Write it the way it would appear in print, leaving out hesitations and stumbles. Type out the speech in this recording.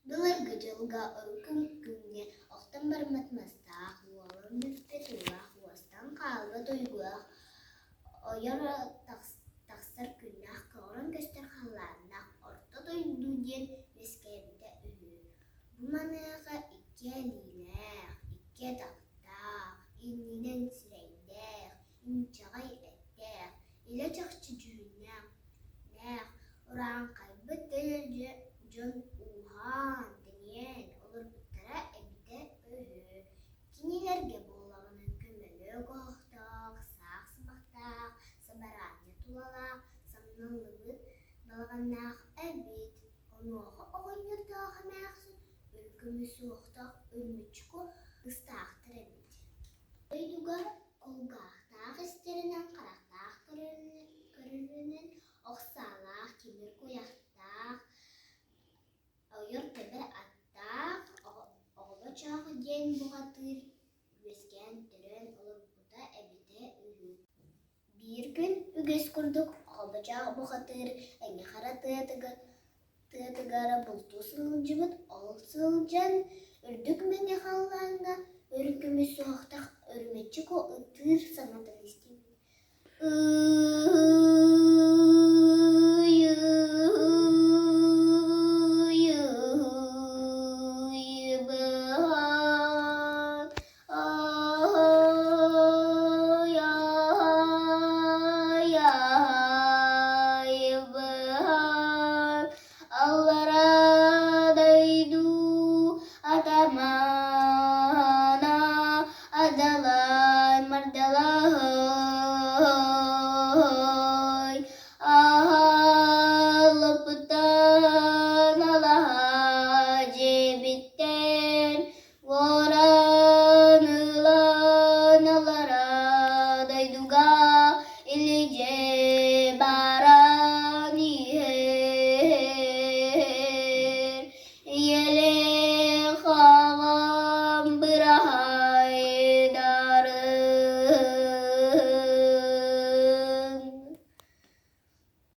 Былыргы дьылга урукку күҥҥэ охтон барбыт мастаах, уолан бүппүт уулаах, уостан хаалбыт уйгулаах, ойор тахсар күннээх, көҕөрөн көстөр халлааннаах Орто дойду диэн үөскээбитэ үһү. Бу маныаха икки илиилээх, икки атахтаах, иннинэн сирэйдээх, инчэҕэй эттээх, илэ-чахчы дьүһүннээх, урааҥхайбыт дэнэр дьон ууһаан, тэнийэн олорбуттара эбитэ үһү. Кинилэргэ буоллаҕына көмөлөөх оһохтоох, саах сыбахтаах, сабараанньа тулалаах, самналлыбыт балаҕаннаах эбит. Онуоха оҕонньордоох эмээхсин үргүмү суохтаах үрүмүччү кыстаахтар эбит. Дойдуга кулгаахтаах истэринэн, харахтаах көрөрүнэн, ох саалаах, тимир куйахтаах, ойор-тэбэр аттаах, оҕобочоох диэн бухатыыр үөскээн төрөөн олорбута эбитэ үһү. Биир күн үгэс курдук оҕобочоох бухатыыр Эҥэхара тыатыгар бултуу сылдьыбыт, ол сылдьан үрдүк мэҥэ халлааҥҥа өрүкүмү суһуохтах үрүмэччи ытыыр саҥатын истибит.